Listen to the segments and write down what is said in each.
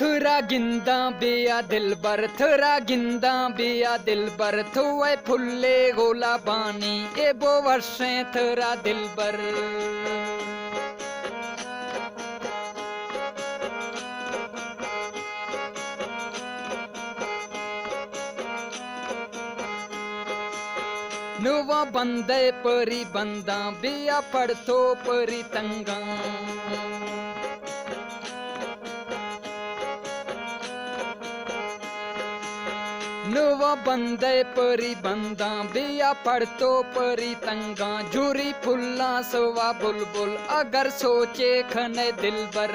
ترا گنداں بیا دلبر، ترا گنداں بیا دلبر، تو اے پھلے گلابانی، اے بو ورشیں ترا دلبر۔ نواں بندے پری بنداں، بیا پڑ تو پری تنگاں۔ نواں بندے پری بنداں، بیا پڑ تو پری تنگاں، جوری پھلاں سوا بلبل، اگر سوچے کھنے دلبر۔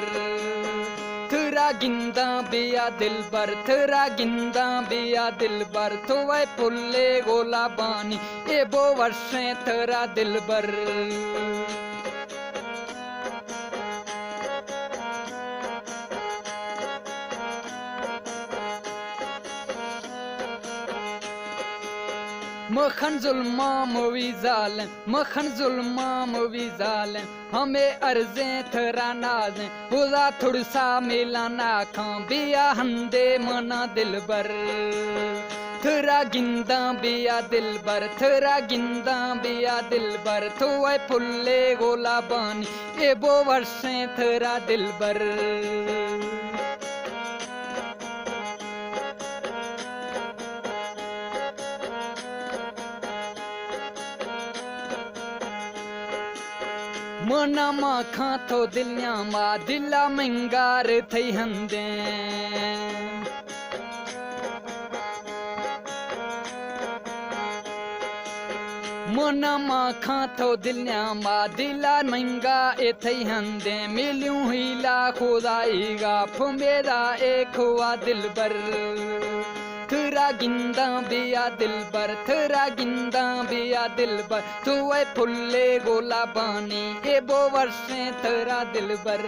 ترا گنداں بیا دلبر، ترا گنداں بیا دلبر، تو اے پھلے گلابانی، اے بو ورشیں ترا دلبر۔ مخن ظلماں موی ظالم، مخن ظلماں موی ظالم، ہمے ارزیں ترا نازیں، خدا ترسا میلاں ناکاں، بیا ہندے منا دلبر۔ ترا گنداں بیا دلبر، ترا گنداں بیا دلبر، تو اے پھلے گلابانی، اے بو ورشیں ترا دلبر۔ منا ما کھاں تو دل نیاما، دلا منگار تھئی ہندیں۔ منا ما کھاں تو دل نیاما، دلا منگا اے تھئی ہندیں، ملیوں ہیلا خدائیگا، پھمیدا اے کھوا دلبر۔ ترا گنداں بیا دلبر، ترا گنداں بیا دلبر، تو اے پھلے گلابانی، اے بو ورشیں ترا دلبر۔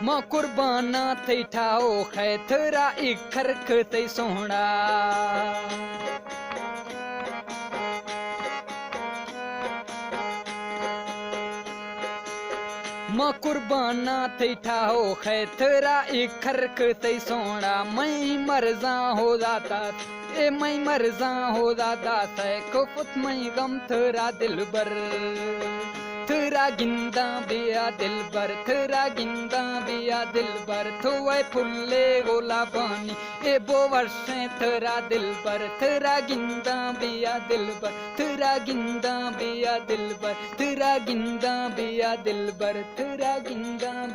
ما قرباناں تئی ٹھاؤ خے، ترا اکھر کھتئی سوہنا۔ ما قرباناں تئی ٹھاؤ خے، ترا اکھر کھتئی سوہنا، مئی مرزاں ہو داتا۔ اے مئی مرزاں ہدا داتئے کفت مئی غم ترا دلبر۔ ترا گنداں بیا دلبر، ترا گنداں بیا دلبر، تو اے پھلے گلابانی، اے بو ورشیں ترا دلبر، ترا گنداں بیا دلبر، ترا گنداں بیا دلبر، ترا گنداں بیا دلبر، ترا گنداں